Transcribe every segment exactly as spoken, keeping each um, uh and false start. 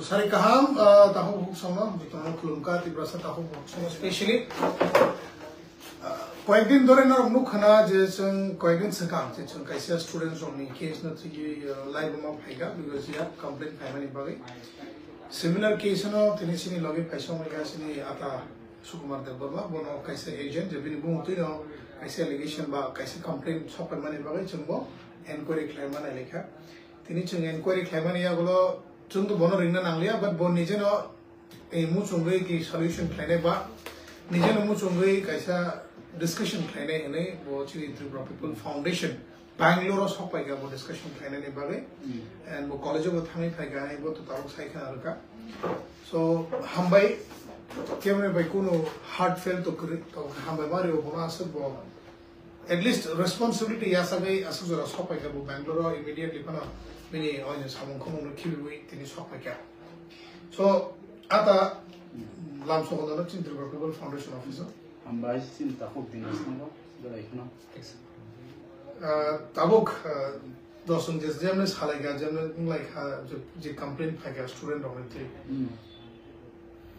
Sari kaham, ah, takhuk bukhuk songno, jotono khulumkha, Tiprasa takhuk bukhuk songno, specially, ah, koyekdin dhore norok nukha na je chwng koyekdin swkang je chwng kaisa students rokni case no thwiwi, ah, live ma phaikha, because ya complaint phaimani bagwi. Similar case no tini chini logi phaisong wngkha chini ata Sukumar Debbarma, bono kaisa agent, je bini bumung twino kaisa allegation ba kaisa complaint sokpaimani bagwi chwngbo enquiry khlaima nailikha. Tini chwng enquiry khlaimani yagulo chwngno bono ringna nangliya, but bo nijeno, eh, muchungwi ki solution khlainai ba nijeno muchungwi kaisa discussion khlainai hinwi bo chini Tripura People Foundation Bangalore o sok paikha bo discussion khlainani bagwi. Hmm. And bo college o bo thangwi phaikha, ani bo to tabuk sai khna rwkha. So, hambai, kemre bai kunu heartfelt to kwrwi, to hambai ma rwo bono aswk bo at least responsibility yasagwi aswk jora sok paikha bo Bangalore o immediately phano bini oino samung khumung no khibiwi tini sok paikha. So, ata lamsogo no chini Tripura People Foundation Office o. Hambai chini takhuk Dinesh no bo belai kheno. Ah, tabuk, ah, dosong je jemne salaikha, jemne wnglaikha, je, je complaint phaikha student rokni twi. Hmm.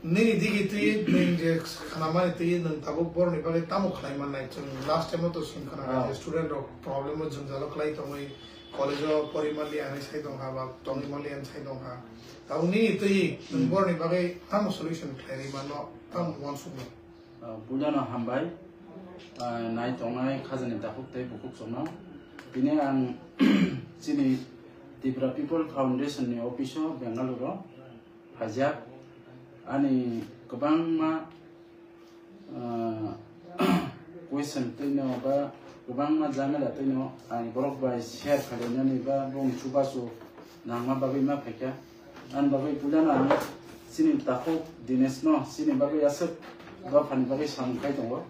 Nini digi twi, nwng je khanamani twi, nwng tabuk borokni bagwi tamo khlai mannai? Chwng last time o to swng khana Ah. je student rok problem o jwngjalo kwlai tongwi, college o pori manliya hinwi sai tongkha, ba tongwi manliya hinwi sai tongkha. Tabuk nini twi, nwng Hmm. borokni bagwi tamo solution khlai rwi mano, tamo uansukmano? Ah, puilano hambai, ah, nai tongnai khajani takhuk tei bukhuk chwngno. Tini ang chini Tripura People Foundation ni office o Bengaluru o phaijak. Ani kwbangma, ah, question twino ba kwbangma jamela twino ang borok bai share khlainani ba bong chubachu nangma bagwi ma phaikha. Ani bagwi puilano ang chini takhuk Dinesh no chini bagwi aswk dophani bagwi samung khai tongo,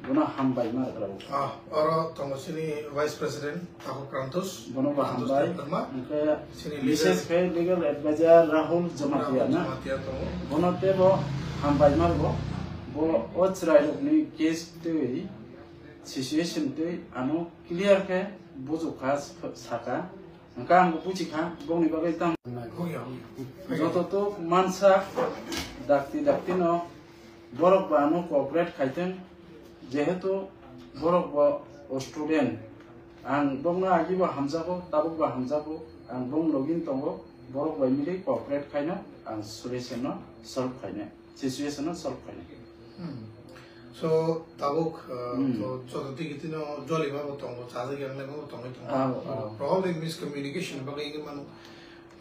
bono hambai ma rwkha. Ah, oro tongo chini Vice President takhuk Prantosh, Bono bo Prantosh hambai. Debbarma. Hwnkhe chini bishes leader khe legal advisor Rahul Jamatia Rahul na? Jamatia tongo. Bono tebo hambai ma rwgo. Bo o chwrairokni case twi situation twi ano clear khe bujuk kha, saka. Hwnkhe ang bo buji kha, bongni bagwi tamo. Buya, buya. Joto tok mansa dakti dakti no borok bo ano cooperate khaiteng, jehetu borok bo student. Ang bongno agi bo hamjago, tabuk bo hamjago, ang bong login tongo, borok bai mili cooperate khaino ang solution no solve khainai. Situation no solve khainai. Hmm. So, tabuk, uh, Hmm. to joto tigi tino joli ma bo tongo, chajak yang lai ma bo tongwi tongo. Ah, ah. Probably miscommunication bagwi wngwi mano.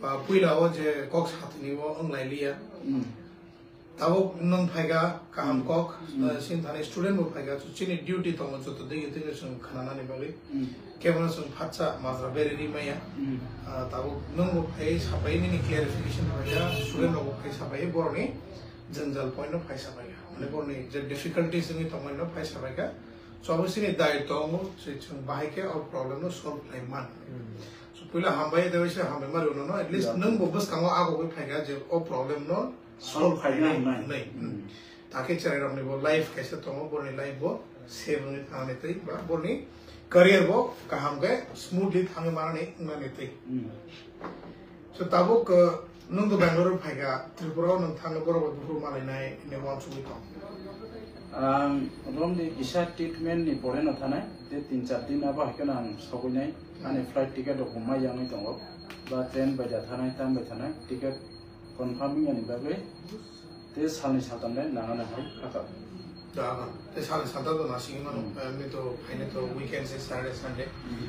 Ba puila o je kok satini o wng lai liya. Hmm. Tabuk nwng phaikha kaham Hmm. kok, Hmm. uh, sini thani student bo phaikha, so chini duty tongo joto tigi tino chwng khananani bagwi. Hmm. Kebono chwng phatsa majra berwi ri maya. Hmm. Ah, tabuk nwng bo phai sapai nini clarification phaikha, student rok bo phai sapai borokni jwngjal point no phai sapai kha. Mane borokni je difficulties wngwi tongmani no phai sapai kha. So abo chini daitw tongo, se chwng bahai khe o problem no solve khlai man. Hmm. So puila hambai de waisa hambai mari uno no, at least Yeah. nwng bo bwskango agogwi phaikha je o problem no Solve khaina hwnwi. Hwnwi. Hmm. Takhe chwrairokni bo life kaisa tongo, boroni life bo save wngwi thangnani twi, ba boroni career bo kaham khe smoothly thangwi manani wngnani twi. Hmm. So tabuk, uh, nwng to Bangalore phaikha, Tripura o nwng thangwi borok bai buphuru malainai hinwi uansugwi tong. Ang romni kisa treatment ni pore no thanai, tei tin char din abo hai kheno ang sogwinai, ani flight ticket rok bo mai yangwi tongo, ba train bai da thanai, tram bai thanai, ticket confirm wngya ni bagwi tei salni saltam le nangani hai kha kha. Da, da. Tei salni saltam to nasingwi mano, Hmm. eh, mito phainai to weekend se Saturday, Sunday. Hmm.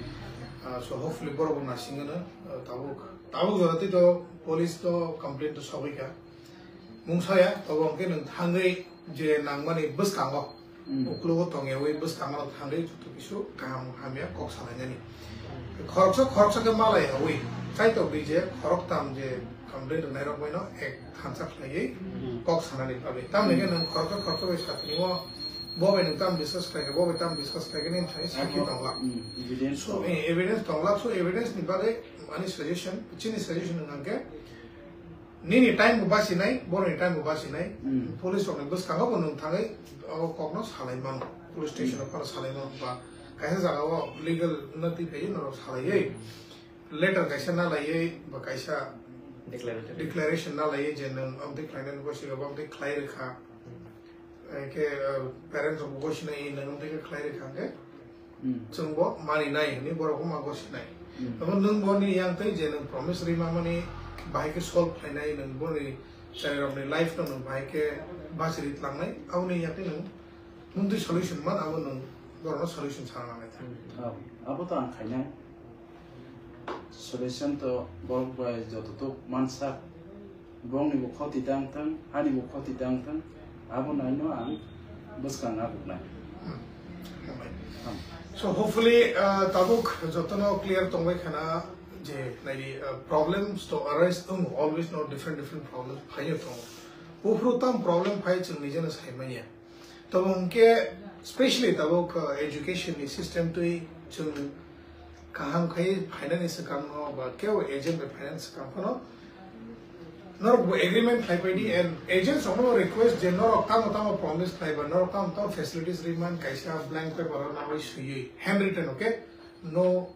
Ah, so hopefully borok bo nasingwi no, ah, tabuk, tabuk jora tei to police to complaint to sogwi kha. Mungsa ya, tabuk hwnkhe nwng thangwi je nangmani bwskango, Hmm. Uklogo tongyawi bwskango thangwi joto kisu kaham hamya kok salainani. Khoroksa khoroksa khe malai yawi, kaitor di je khoroktam je complaint rwnairok baino ek thansa khlaiwi Hmm. kok sanani bagwi. Tamni khe Hmm. nwng khoroksa khoroksa bai satini o bo bai nwng tam discuss khlaikha, bo bai tam discuss khlaikha nini thani sakhi Abo, tonglak. Hmm, evidence So, tonglak. eh, evidence tonglak, so evidence ni bagwi ani suggestion, chini suggestion wngkha khe, Nini time bo bachinai, boroni time bo bachinai. Hmm. Police rokni bwskango bo nwng thangwi o kokno salai mano. Police station o Hmm. phano salai mano ba kaisa jaga o legal no twi phaiwi norok salaiwi letter kaisa na laiwi ba kaisa Declaration. Declaration na lai je nwng amtwi khlainani gosi ga amtwi khlai rwkha. Hwnkhe, uh, parents rok bo gosi nai nwng amtwi khe khlai rwkha hwnkhe chwng bo mani nai hwnwi borok bo ma gosi nai. Tamo nwng boni yang twi je nwng promise rima mani bahai khe solve khlainai nwng boni chwrai rokni life no nwng bahai khe bachiri tlangnai aboni yang twi nwng Mungtwi solution man abo nwng borokno solution sana nangnai ta. Oh, abo to ang khainai. Solution to borok bai joto tok mansa. Bongni bo khoti dang thang, hani bo khoti dang thang. Abo naino ang bwskang abuk nai. Hmm. Hambai. Ham. So hopefully, uh, tabuk jotono clear tongbai khana je naidi, uh, problems to arise tongo, always no different different problems phaio tongo. Buphuru tam problem phai chwng nijeno sai manya. Tabo hwnkhe specially tabuk, uh, education ni system twi chwng kaham khai phainani swkang no ba kebo agent bai phainani swkang phano norok bo agreement khlai pai di and agents rok no request je norok tamo tamo promise khlai ba norok tamo tamo facilities ri man kaisa blank paper o nawi swiwi handwritten, okay, no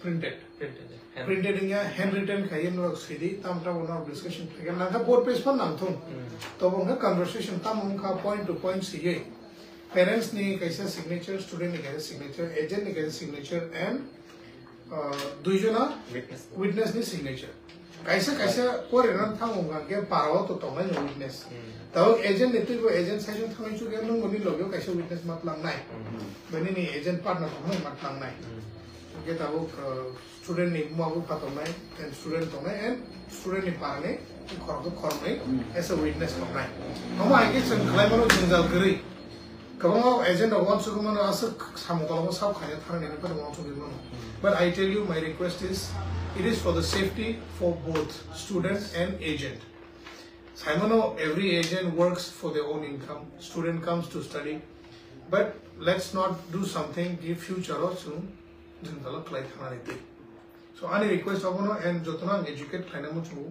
printed. Printed, yeah. Hand- Printed wngya, handwritten khai norok sidi, tam tamo norok discussion khlai kha, nangkha board page phan nangthung. Hmm. Tobo wngkha conversation, tamo wngkha point to point sidi. Parents ni kaisa signature, student ni kaisa signature, agent ni kaisa signature, and, uh, duijona witness, witness ni signature. Kaisa kaisa kori ran thango wngkha khe para o to tongnai no witness. Hmm. Tabuk agent ni twibo agent saichung thangwi chukhe nung boni logi o kaisa witness ma tlang nai. Hmm. Bini ni agent partner tongnai ma tlang nai. Hmm. Hwnkhe tabuk, uh, student ni buma bupha tongnai, and student tongnai, and student ni para ni khorok khoroknwi as a witness tongnai. Omo hai khe chwng khlai mano jwngjal kwrwi. Kwbangma agent rok uansukgwi mano, aswk samung kolokma sak khaina thangni hwnwi phano uansukgwi mano. But I tell you, my request is, it is for the safety for both student and agent. Saimano, every agent works for their own income, student comes to study, but let's not do something ki future o chwng jwngjalo khlai thangnani twi. So ani request abono, and jotono ang educate khlaina muchungo.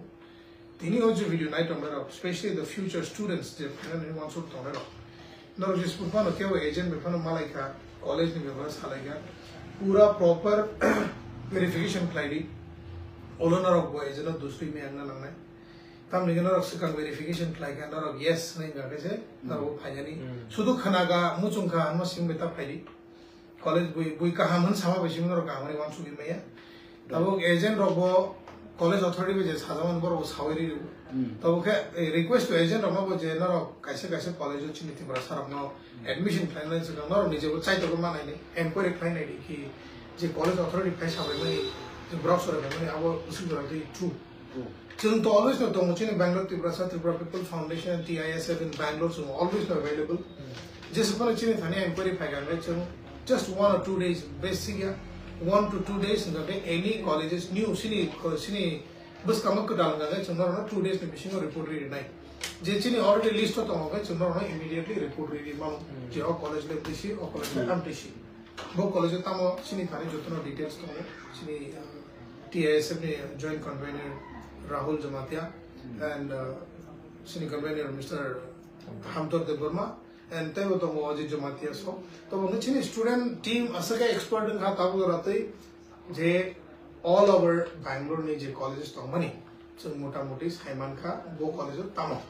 Tini o je video nai tongnai rok, especially the future students je phainani uansuk tongnai rok. Norok je sukmano kebo agent bai phano malai kha, college ni bebak salai kha, pura proper verification khlai di. Olo norok bo agent no dusri me ang na nangnai. Tamni hwnkhe norok swkang verification khlai kha, norok yes hwnwi wngkha khe se norok bo phainani. Hmm. Sudu khwna kha, muchung kha, hwnma simi bai ta phai di. College bui, bui kaham hwn sama bai simi norok kaham hwnwi uansugwi maya. Tabuk agent rok bo college authority bai je sajak mani borok bo sawi rw. Hmm. Tabuk khe, eh, request to agent rok no bo je norok kaisa kaisa college o chini Tiprasa rok no admission khlainani swkang norok ni je bo chaitokgwi manai ni enquiry khlainai di ki je college authority phai sabai mani je borok sorai bai mani abo bwswk jora twi true. Chwng to always no tongo chini Bangalore Tiprasa, Tripura People Foundation, T I S F in Bangalore chwng always no available. Jesa phano chini thani enquiry phai kha hwnkhe chwng just one or two days, basic ya, one to two days hwnkhe any colleges new chini, chini bwskango kwtal hwnkhe chwng norokno two days ni bisingo report ri rinai. Je chini already list o tongo hwnkhe chwng norokno immediately report ri ri mano. Hmm. Je o college le bisi, o college le Hmm. amtisi. Bo college o tamo chini thani jotono details tongo. Chini, uh, T I S F ni joint convener Rahul Jamatia and, uh, chini convener Mister Hamtor Debbarma and teibo tongo Ajit Jamatia so. To bo chini student team aswk expert wngkha tabuk ratwi je all over Bangalore ni je colleges tongmani chwng mota moti saimankha bo college o tamo.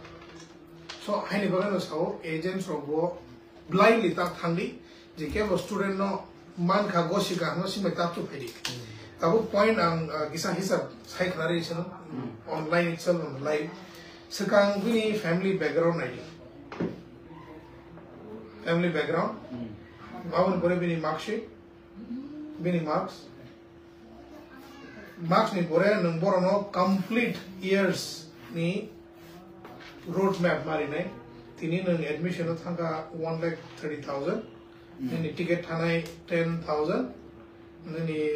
So haini bagwi no sao agents rok bo blindly tak thangdi, je kebo student no mankha, gosi kaham no simai tak tu phaidi. Tabuk point ang, ah, kisa hisab sai khna ri sino, online itself on live. Swkang bini family background naidi. Family background. Aboni pore bini mark sheet, bini marks. Marks ni pore nwng borokno complete years ni road map marinai. Tini nwng admission o thangkha one lakh thirty thousand, nini ticket thanai ten thousand, nini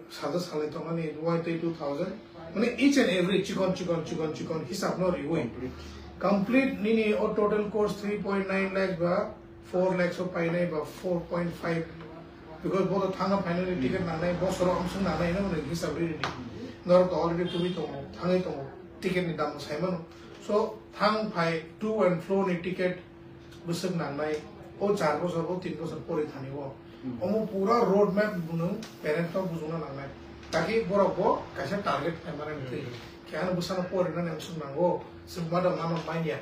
sajak salai tongmani wai tei two thousand. Mane each and every chikon chikon chikon chikon hisab no riwi complete nini o total cost three point nine lakh ba four lakhs o painai ba four point five, because bo to thangna phainani ticket nangnai, bosoro amswng nangnai hinwi hisab ri rini. Norok to already tubui tongo, thangwi tongo, ticket ni dam bo sai mano. So thang phai to and fro ni ticket bwswk nangnai, o char bosor, o tin bosor pori thani o. Omo pura road map nwng parents no bujukna nangnai. Taki borok bo kaisa target khai mani twi. Khe ano bwsano porinani ang sung nango, sung mada mano manya.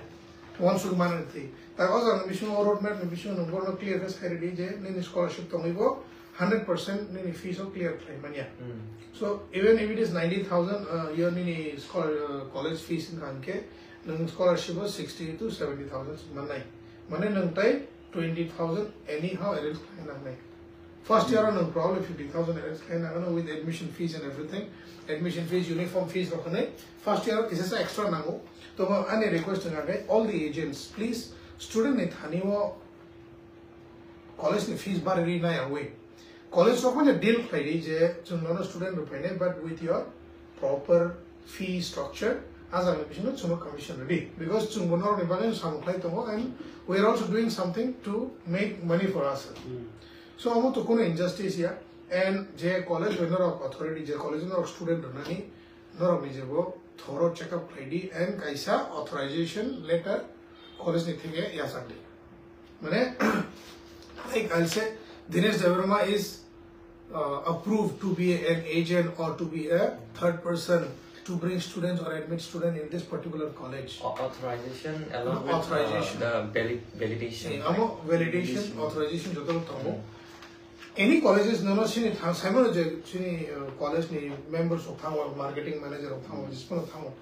Wan sung mano ti. Ta o jang ni bisingo road map ni bisingo nung borno clear khe sai ridi je nini scholarship tongwi bo hundred percent nini fees o clear khlai manya. So even if it is ninety thousand, uh, your nini scholar, uh, college fees wngkha hwnkhe nung scholarship o sixty to seventy thousand mannai. Mane nung tai twenty thousand anyhow arrange khlai nangnai. First year o nung probably fifty thousand arrange khlai nangano with admission fees and everything. Admission fees, uniform fees rok hwnwi first year o kisa sa extra nango. Tomo ani request wngkha khe all the agents, please, student ni thani o college ni fees bari ri nai awi. College rok manya deal khlai ri je chwng nono student rok phainai, but with your proper fee structure, a jagani bisingo chwngno commission ridi. Because chwngbo norokni bagwi samung khlai tongo and we are also doing something to make money for us. So omo to kuno injustice ya, and je college bai norok authority, je college norok student rwnani, norok ni jebo thorough check up khlai di and kaisa authorization letter college ni theke yachak di. Mane, like I'll say, Dinesh Debbarma is uh, approved to be an agent or to be a third person to bring students or admit student in this particular college. Au- authorization along No, with authorization. Uh, the valid- validation. Eh, amo validation, Validation. authorization joto tongo. Any colleges nono sini thang saimano je sini uh, college ni members rok thango, marketing manager rok thango, jismano thango.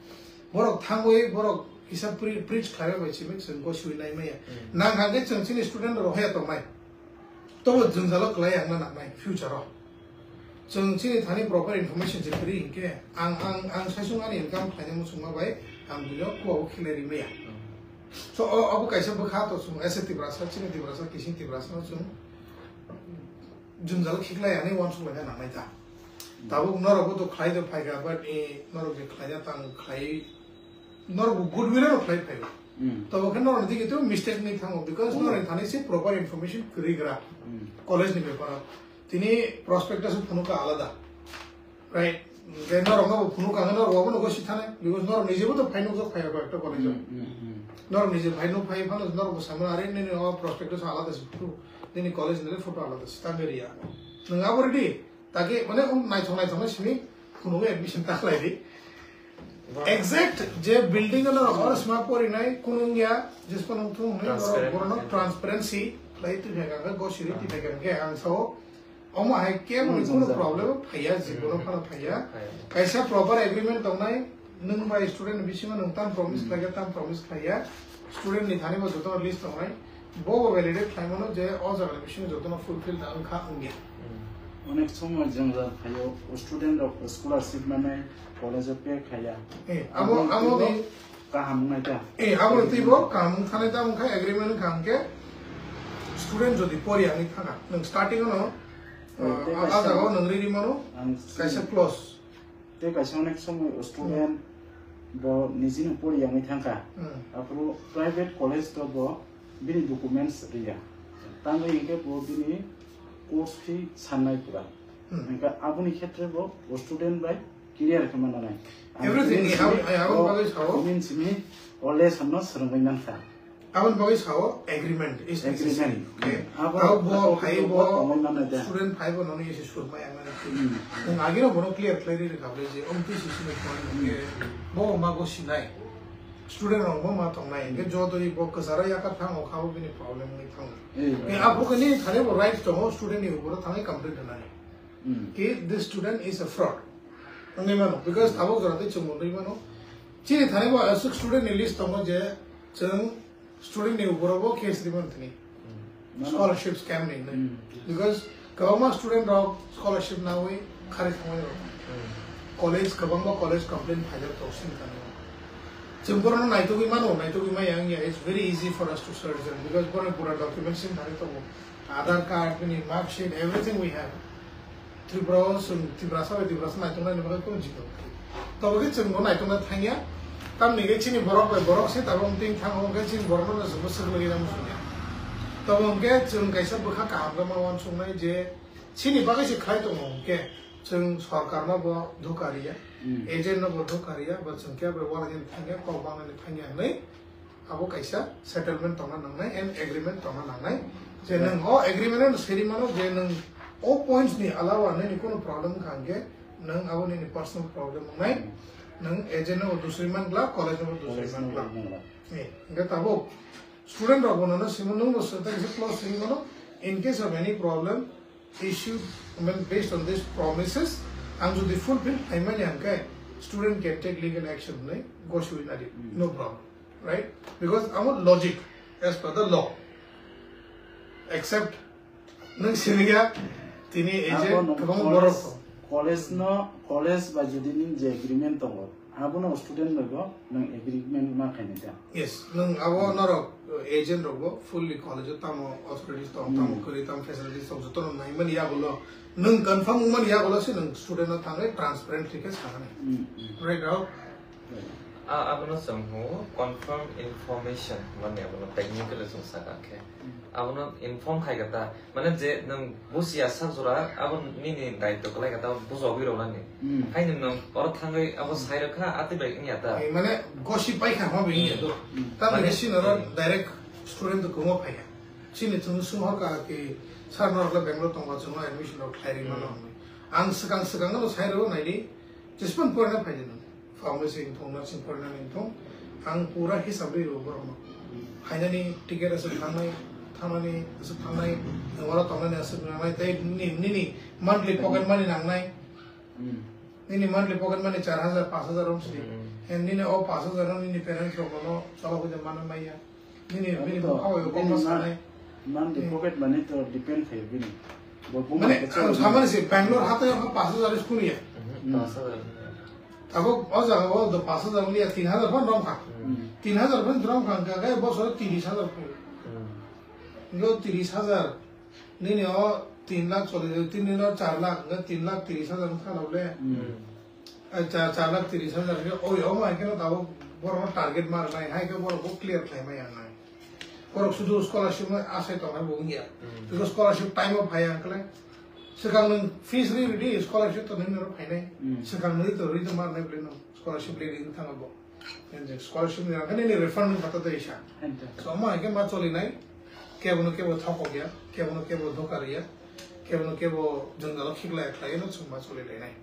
Borok thangwi borok kisa pre- preach khlaibai bai simi chwng gosiwi nai maya. Nang hangke chwng sini student rok hoya tongmai. Tobo jwngjalo kwlai ang na nangnai future o. Chwng chini thani proper information se kwrwi hinkhe ang ang ang saisung ani income khlaina muchungma bai ang buino kuao khilai ri maya. So o abo kaisa bwkha to chwng as a Tiprasa, chini Tiprasa, kising Tiprasa no chwng jwngjalo khiklai ani uansuk laina nangnai ta. Tabuk norok bo to khlai do phaikha, but i norok je khlaina tang khlai norok bo goodwill no khlai phaio. Tabuk khe norok digi to mistake ni thango because norok thani se proper information kwrwi gra college ni beparo. Tini prospectus phunukha alada. Right? Then norok no phunukha, norok bo no gosi thane because norok nije bo to phai nukjak phai ba ekta college. Norok nije phai nuk phai phano norok bo samano are nini o prospectus alada se photo. Nini college ni photo alada se tangri ya. Nang abo ready? Take mane um naithok naithok no simi phunukgo admission ta khlai di. Exact je building no or sma pori nai kunung ya jispo nung thung nai Transparent. Borok no transparency khlai twi phai kha, gosiri twi phai kha, ang sao omo hai khe Hmm, kuno jwngjal. Problem phaiya, jibon phano phaiya. Phaiya. Kaisa proper agreement tongnai, nwng bai student bisingo nwng tam promise khlaiya, tam promise khlaiya. Student ni thani bo jotono list tongnai. Bo bo validate khlaimano je o jaga ni bisingo jotono fulfill da wngkha wngya. Onek somoy jwngjal phaio, student rok scholarship manai college o pay khlaiya. Eh, abo, abo abo ni kaham wngnai ta? Eh, abo ni twi bo kaham wngkha nai ta wngkha agreement wngkha hwnkhe student jodi pori ani thanga, nwng starting no, Eh, tei ah, kaisa ah, jaga o nwng riri mano, ang kaisa sini clause. Tei kaisa onek somoy student bo nijini pori yangwi thangkha. Hmm. Aphuru private college to bo bini documents riya. Tangwi hinkhe bo bini course fee sannai pura. Hmm. Hinkhe aboni khetre bo student bai clear khe mananai. Ang Everything, tini I have, simi I have o, bagwi sao. Tini simi o lesson no swrwngwi mankha. Aboni bagwi sao agreement is necessary. Agreement. Okay. Hmm. Abo, Abo bo abo phai bo bo tongwi mano de. Student phai bo nono ese surmai ang nani. Hmm. Nwng agino bono clear khlai ri rwkha ble je omtwi sisi no point Hmm. hwnkhe bo ma bo sinai. Student rok bo ma tongnai hwnkhe joto i bo kwcharo yakar thango kha bo bini problem wngwi thango. Hmm. Ke abo khe ni thani bo right tongo student ni uporo thangwi complaint rwnani. Hmm. Ki this student is a fraud. Wngwi mano because abo jora tei chwng wngwi mano. Chini thani bo aswk student ni list tongo je chwng student ni uporo bo case rimani thani. Hmm. Scholarship scam ni hinwi. Hmm. Because kwbangma student rok scholarship nawi khari thangwi rok. Hmm. College, kwbangma college complaint phaijak tok sini thani. Chwng borokno naitugwi mano, naitugwi maya wngya, it's very easy for us to search them because borokni pura documents sini thani tongo. Aadhaar card, bini mark sheet, everything we have. Tripura o chwng Tiprasa bai Tiprasa naituknani bagwi kunu jito. Tobo khe chwng bo naitukna thangya. Tamni khe chini borok bai borok se tabuk wngtwi thango, hwnkhe chini borokno no chwngbo swk logwi nang muchungya. Tobo hwnkhe chwng kaisa bwkha kaham khe ma uansuknai je chini bagwi se khlai tongo hwnkhe chwng sorkarno bo dhoka riya, Hmm. agent no bo dhoka riya, ba chwng khe bai uanaini thangya, kok bangnani thangya hwnwi. Abo kaisa settlement tongna nangnai and agreement tongna nangnai. Je nwng o agreement no seri mano je nwng o points ni alawa nini kono problem wngkha hwnkhe nwng abo nini personal problem wngnai. Nwng agent no dusri man glak, college no dusri man glak. Eh, hingke tabuk student rok bono no simo, nwng bo swta kisa close simo no, in case of any problem, issue, I mean, based on these promises, ang jodi fulfill khlaimani hingke student can take legal action hwnwi goswi nadi, no problem, right? Because amo logic as per the law. Except nwng siniya tini agent kwbangma borok college no, college ba jodi nwng je agreement tongo, abono student bai bo nwng agreement ma khaini da? Yes, nwng abo norok agent rok bo fully college o tamo authorities tong, tamo kwrwi, tamo facilities tong, joto no naimani yagulo, nwng confirm wngmani yagulo se nwng student no thangwi transparently khe sanani. Right, Rahul? A, abono chwng hwngo confirm information, mane abono technical chwng sakha khe. Abono inform khai kha ta, mane je nwng busia sak jora, abo nini daityo kwlai kha ta, bujogwi rwnani. Haino nwng oro thangwi abo sai rwkha, atwi bai wngya ta. Ai, mane gosi pai kha ma bai wngya do. Tamni mane sini oro direct student to kwma phai kha. Sini chwng sung hor kha ki, "Sir, norok le Bangalore tongba chwngno admission rok khlai ri mano," hwnwi. Ang swkang swkang no sai rw naidi, jespan porna phai di nwng. Pharmacy wngthong, nursing porinani wngthong, ang pura hisab ri rw borokno. Phainani ticket aswk thangnai, thangnani aswk thangnai, oro tongnani aswk nangnai, tei nini, nini monthly pocket money nangnai. Nini monthly pocket money char hajar, panch hajar wng sidi. And nini o panch hajar no nini parents rok no cholo puja manwi maya. Nini, nini bukha bai kok ma sanai. Monthly pocket money to depend khayo bini. Bo buma mane, ang samani se Bangalore hatai o panch hajar is kunu ya. Tabuk o jaga o do panch hajar liya, tin hajar phan rom kha. Tin hajar phan rom kha, hingkha khe bosor tiris hajar phan. Hingkha tiris hajar. Nini o tin lakh chollish, tin nini o char lakh, hingkha tin lakh tiris hajar wngkha na bole. Ai, char, char lakh tiris hajar hingkhe, oi, omo hai kheno tabuk borokno target ma rwnai, hai khe borok bo clear khlai maya wngnai. Borok sudu scholarship no asai tongnai bo wngya. Because scholarship time o phai ya hwnkhe, swkang nwng fees ri rwdi, scholarship to nini oro phainai. Swkang nwi to rwi to ma rwnai bwlai no scholarship le ri wngkha bo. Scholarship ni rang khe nini refund wngkha to tei sa. So omo hai khe ma cholinai, kebo no kebo thokok ya, kebo no kebo doka rwya, kebo no kebo jwngjalo khiklai khlai no chwng ma cholilainai.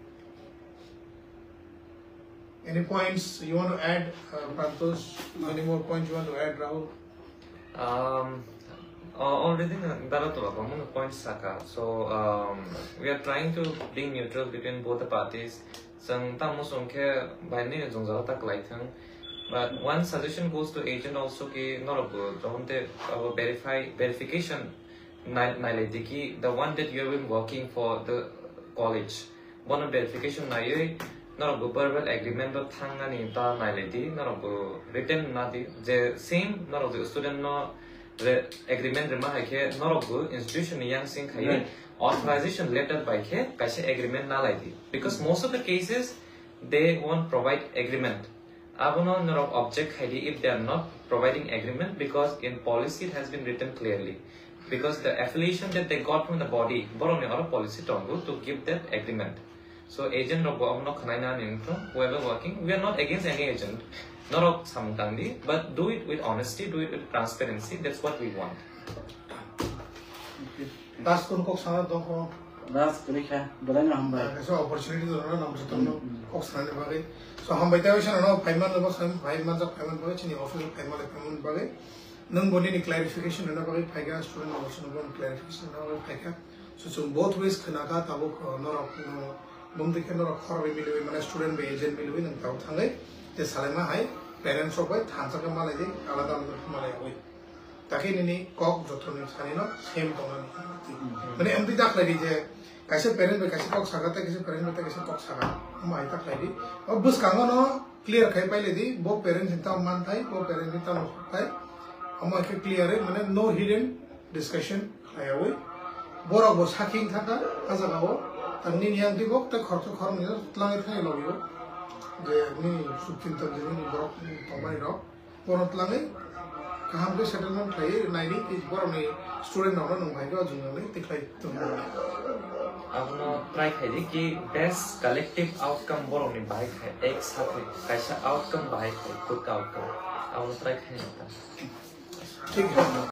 Any points you want to add, uh, Prantosh? Any more points you want to add, Rahul? Um, uh, already na dara tola ko mung points saka. So, um, we are trying to be neutral between both the parties. Chwng tamo chwng khe bai ni jwngjal ta kwlai thwng. But one suggestion goes to agent also ki norok bo jokhon te abo verify, verification nai, nailai di ki the one that you have been working for the college. Bono verification naiwi norok bo verbal agreement o thangnani ta nailai di, norok bo written na di, je same norok je student no re-, agreement rwma hai khe norok bo institution ni yangsing khaiwi authorization letter bai khe kaisa agreement na lai di. Because most of the cases they won't provide agreement. Abono norok object khai di if they are not providing agreement, because in policy it has been written clearly. Because the affiliation that they got from the body, borokni oro policy tongo to give that agreement. So agent rok bo abono khwnaina ni wngthung, whoever working, we are not against any agent. Norok samung tang di, but do it with honesty, do it with transparency. That's what we want. Last kono kok sana dong kono? Last kwrwi kha, belai no hambai. Kaisa opportunity dong na nang jotono kok sana ni bagwi. So hambai tei sana no phaiman no phaiman jak phaiman bagwi chini office phaiman phaiman bagwi. Nwng bo nini clarification rwna bagwi phaikha, student rok swngo bo clarification rwna bagwi phaikha. So chwng both ways khwna kha tabuk, uh, norok, uh, bumtwi khe norok khoroknwi miliwi mane student bai agent miliwi nwng tabuk thangwi je salaima hai parents rok bai thansa khe malai di alada alada khe malai oi. Takhe nini kok joto ni thani no same tongna ni. Mane amtwi da khlai di je kaisa parent bai kaisa kok saka tei kaisa parent bai tei kaisa kok saka. Omo hai ta khlai di. O bwskango no clear khai paile di, bo parent ni tamo manthai, bo parent ni tamo thai. Omo hai khe clear wi, mane no hidden discussion khlaiyawi. Borok bo sakhi thaka, a jaga o. Tang nini yang di bo, tei khoroksa khoroknwi no twlangwi thani logi o. Je nini sukchinta je nini borok tongmani rok. Bono twlangwi kaham khe settlement khlaiwi naini tei borokni student rokno nwng phaikhe o jwngjal bai tikhlai tongmani. Abono try khai di ki best collective outcome borokni bahai khai ek sathe kaisa outcome bahai khai good outcome. Abono try khai nang ta. Thik hai.